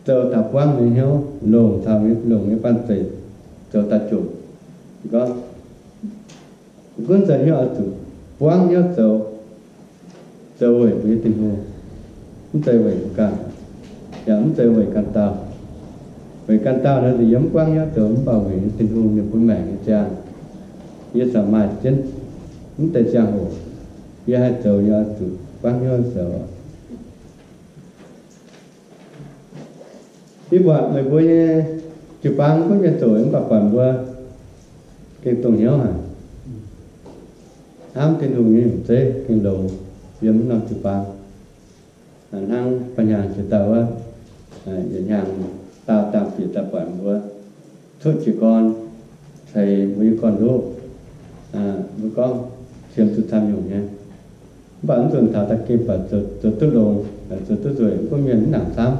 Zoux taux buangv nyei hnyouv, longc taux, longc nyei banh zeic zoux daaih jomc. Gorngv, gunv zoux hnyouv oix zuqc buangv hnyouv zoux, zoux weic mbuo nyei Tin-Hungh, mv zeiz weic mbuo ganh, yaac mv zeiz weic ganh dauh. Weic ganh dauh nor, yie mv buangv hnyouv zoux, mv baac weic Tin-Hungh ninh bun maengc nyei ziangh, yie corc maaih jienv mv deix ziangh hoc, yie haih zoux, yie oix zuqc buangv hnyouv zoux. Yie buatc meih mbuo nyei jiu-baang gunv mienh zoqc, mv baac buatc mbuo gengh dongh hnyouv haic, hnamv Tin-Hungh nyei nyungc zeiv gengh longx yiem mv norm jiu-baang. Hnangv ba'hnyangx jiex dauh wuov, yietc hnyangx daauh dangh bieqc daaih buatc mbuo cuotv jiez gorn ceix mbuo nyei gorn-ndoqv, mbuo gorngv qiemx zuqc camv nyungc nyei. Mv baac mv nzunc taux da'gengh buatc zoux duqv longx, zoux duqv nzueic, mv gunv mienh mv nangc camv.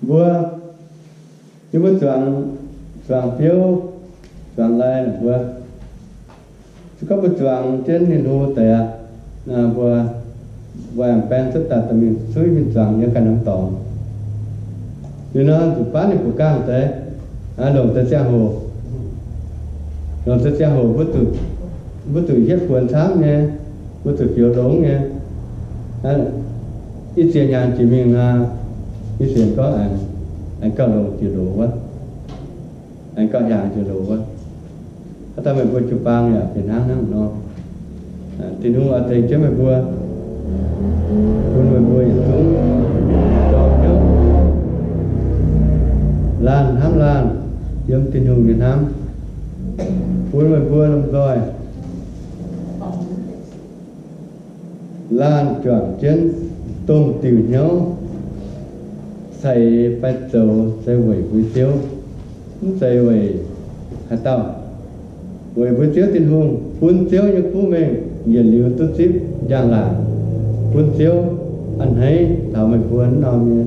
Mbuo, yie mbuo zuangx, zuangx biouv, zuangx lai mbuo, se gorngv mbuo zuangx jienv ninh hlo deix aqv, mbuo, mbuo aengx baeng cuotv daaih dorh mingh suiv mingh zuangx yiem ganh norm dorngx. Liuz nor zuqc baanv ninh buoz-gaangh deix, longc deix ziangh hoc, longc deix ziangh hoc mbuo zuqc, mbuo zuqc hietv buonc camv nyei, mbuo zuqc fioux longx nyei. Ih ziex hnyangx jiex mingh nor, ih sienx gorngv aengx, aengx gauh longc jiex loz wuov, aengx gauh hiaangx jiex loz wuov. Haaix dauh meih mbuo jiu-baang yaac fih hnangv hnangv nor. Tin-Hungh oix tengx jienv meih mbuo, bun meih mbuo yietc zungv jorm hnyouv, laanh hnamv laanh, yiem Tin-Hungh nyei hnamv, bun meih mbuo lomh nzoih laanh juangc jienv dongh diuc hnyouv ceix fai zoux se weic mbuo Ziouv, mv zeiz weic haaix dauh. Weic mbuo Ziouv Tin-Hungh, bun Ziouv nyei kuv mengh yietc liuz duqv zipv njang-laangc, bun Ziouv a'hneiv taux meih mbuo wuov norm nyei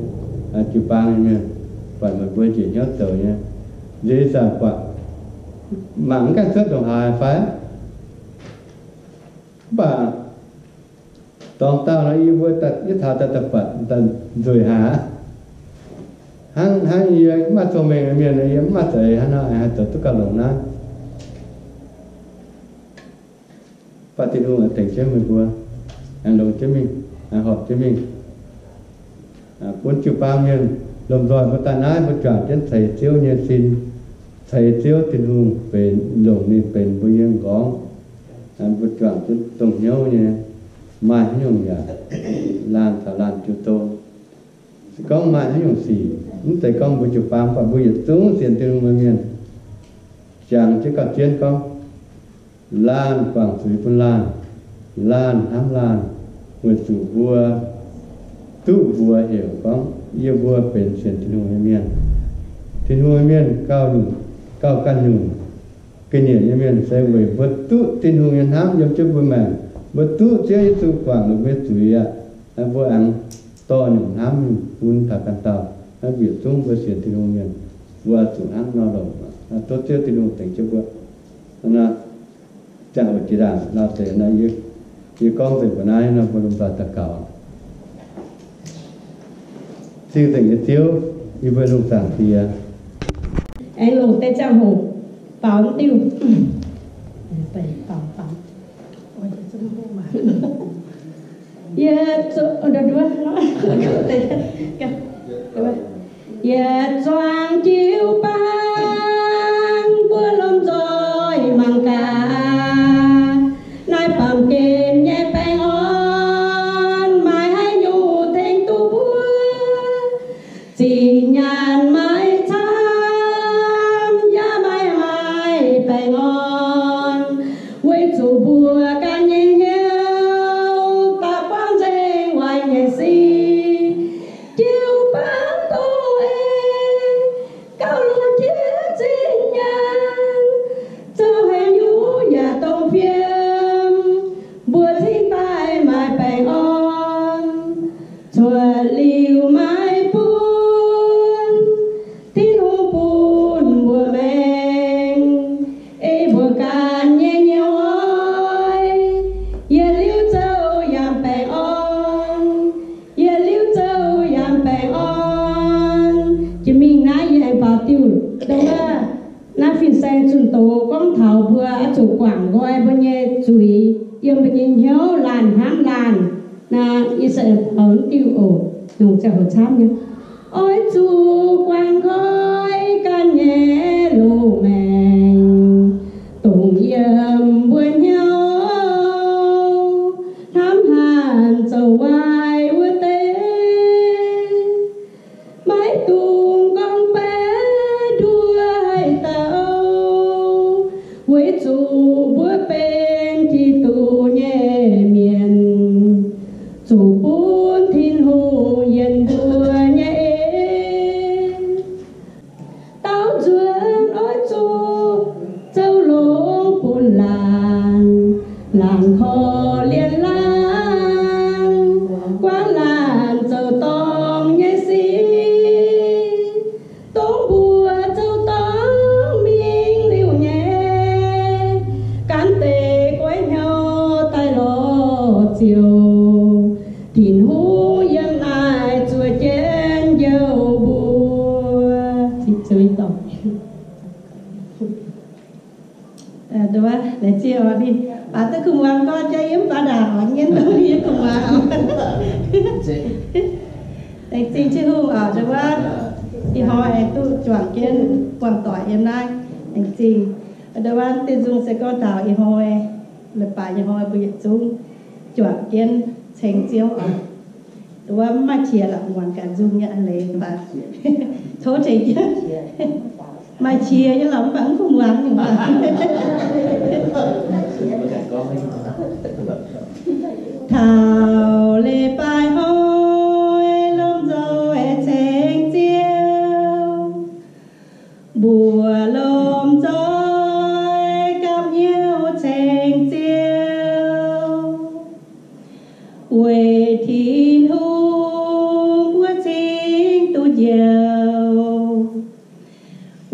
jiu-baang nyei mienh, buatc meih mbuo njiec hnyouv zoux nyei. Nziex ih zanc buatc mangc mv gaengh cuotv ndongc haaix fai? Mv baac dorngx dauh nor, yie mbuo yietv taux daaih da'batc nzueic haic. Hnangv, hnangv yie mv maaih cong-mengh nyei mienh, yie mv maaih za'eix hnangv nor, haih zoux duqv gauh longx naaiv. Mv baac Tin-Hungh oix tengx jienv meih mbuo, aengx longx jienv mingh, aengx horpc jienv mingh, bun jiu-baang mienh lomh nzoih mbuo daaih naaiv, mbuo juangc jienv ceix Ziouv nyei sin, ceix Ziouv Tin-Hungh benx, longc ninh benx mbuo nyei m'nqorngv. Mbuo juangc jienv dongh hnyouv nyei, maaih haaix nyungc yaac laanh caux laanh jiu tong. Se gorngv maaih haaix nyungc sic, mv zeiz gorngv mbuo jiu-baang, mv baac mbuo yietc zungv sienx Tin-Hungh nyei mienh, jangx jienv gauh jienv gorngv, laanh guangc zuiz bun laanh, laanh hnamv laanh, weic zuqc mbuo duqv mbuox heuc gorngv yie mbuo benx sienx Tin-Hungh nyei mienh. Tin-Hungh nyei mienh gauh nyungc, gauh ganh nyungc ga'nyiec nyei mienh se weic mbuo duqv Tin-Hungh nyei hnamv yiem jienv mbuo maengc. Mbuo duqv Ziouv Yesu guangc longc mbuo nyei zuiz aqv. Mbuo aengx dorh nyungc hnamv mingh bun taux ganh dauh. Naaiv mbuo yietc zungv mbuo sienx Tin-Hungh mienh, mbuo zuqc hnangv nor longc. Tov Ziouv Tin-Hungh tengx jienv mbuo. Ziangh hoc jiex ndaangc lauh deix nor, yie gorngv nzengc mbuo naaiv nor, mbuo lomh nzoih daux gaux. Cing-Nzengc nyei Ziouv, yie mbuo lungh zaangc Diex, aengx longc deix ziangh hoc baaux mv diuh. Yie, yie zuangx jiu-baang mbuo lomh nzoih mangc gaax, naaiv baamh gen nyei baengh orn maaih haaix nyungc tengx duqv mbuo? Zinh nyaanh maiv camv, yaac maiv maaih baengh orn, weic zuqc mbuo ganh nyei hnyouv daaih buangv nzengc waaic nyei sic. Jiu-baang doz-eix, Diuh, dongh wuov, naaiv fin-saeng zunh doz gorngv taux mbuo oix zuqc guangc nqoi mbuo nyei zuiz yiem mbuo nyei hnyouv laanh hnangv laanh. Naaiv Yie-Saa^laa^en Faaux diuh oc, longc ziangh hoc camv nyei. Oix zuqc guangc nqoi ganh nyei loz-maengc, dongh yiem mbuo hnyouv hnamv hanc zoux waaic wuov deix. Maiv dungx gorngv baeqv nduov haaix dauh, weic zuqc mbuo benx Giduc nyei mienh, zuqc bun Tin-Hungh yienc mbuo nyei en. Daaux nzuonx oix zuqc zoux longx bun laanh, laanh korv-lienh laanh, guangc laanh zoux dorngc nyei sic, dongh mbuo zoux dorngc mingh liuz nyei, gan deix guaiv hnyouv daaih lorz Ziouv. Tin-Hungh yiem naaic zuov jienv njoux mbuo. Baac duqv kuv muangx gorngv jaav yiem baav ndaangc oc, nyienv dongh yie kuv muangx oc. Laengz zingh Tin-Hungh oc, ndongc wuov ih hnoi aengx duqv juangc jienv buangh doic yiem naaiv. Laengz zingh. Ndongc wuov diuh nzung se gorngv taux ih hnoi, leiz-baaix nyei hnoi mbuo yietc zungv juangc jienv ceng Ziouv oc. Ndongc wuov mv maaih qiex lorqc, muangx gaax nzung nyei a'leiz baac tov tengx jienv. Maaih qiex nyei lorqc, mv baac mv kuv muangx nyei. Taux leiz-baaix hnoi lomh nzoih ceng Ziouv, mbuo lomh nzoih gapv hnyouv ceng Ziouv, weic Tin-Hungh mbuo cingx duqv njoux,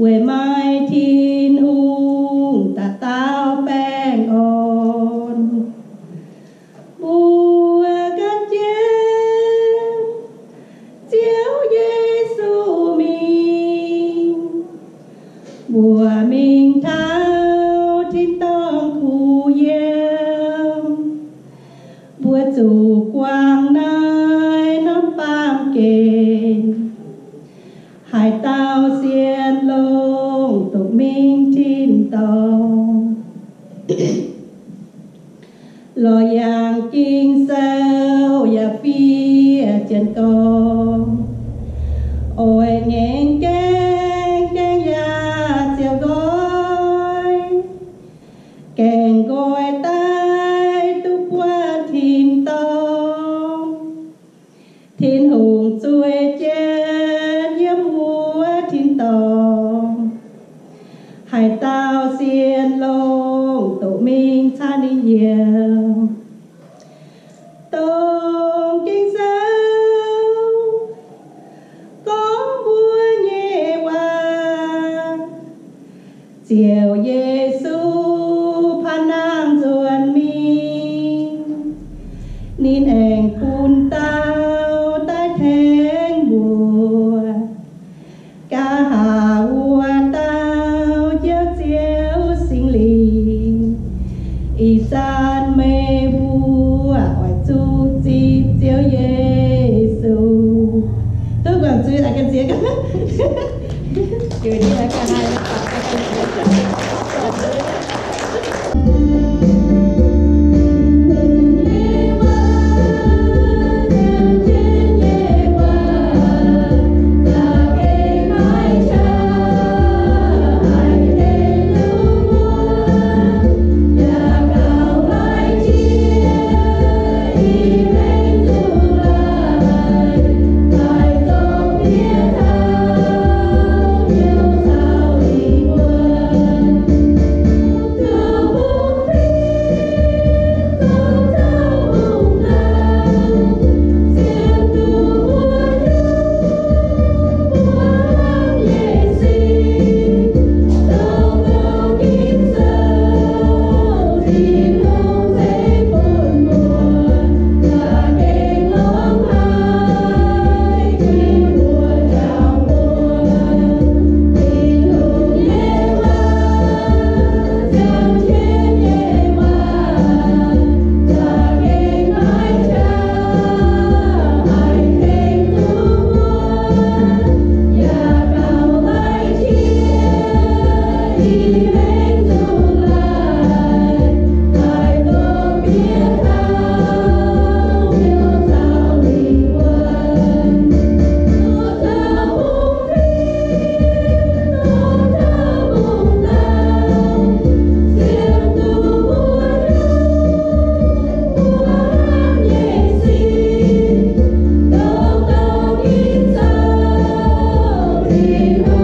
weic maaih Tin-Hungh dauh dauh baengh orn. Mbuo gan jienv Ziouv Yesu mingh, mbuo mingh taux tin-dorngh kuh yiem, mbuo zuqc guangc naaiv norm baamh gen, haaix dauh sienx longx duqv mingh tin-dorngh. Lorz yangh Ging-Sou yaac fiev jienv gorngv, oix ngaengc gaengh, gaengh yaac ziouc nqoi, gaengh nqoi daaih duqv buatc tin-dorngh. Tin-Hungh zueiz jienv yiem wuov tin-dorngh, haaix dauh sienx longx duqv mingh caux ninh yiem. Dongh Ging-Sou gorngv mbuo nyei waac, Ziouv Yesu paan nangh nzuonx mingh, ninh aengx bun dauh daaih tengx mbuo. Nqa'haav wuov dauh jauv Ziouv Singx Lingh, ih zanc meih mbuo oix zuqc zipv Ziouv Yesu. Duqv guangc zuiz aqv, ganh ziex. Tin-Hungh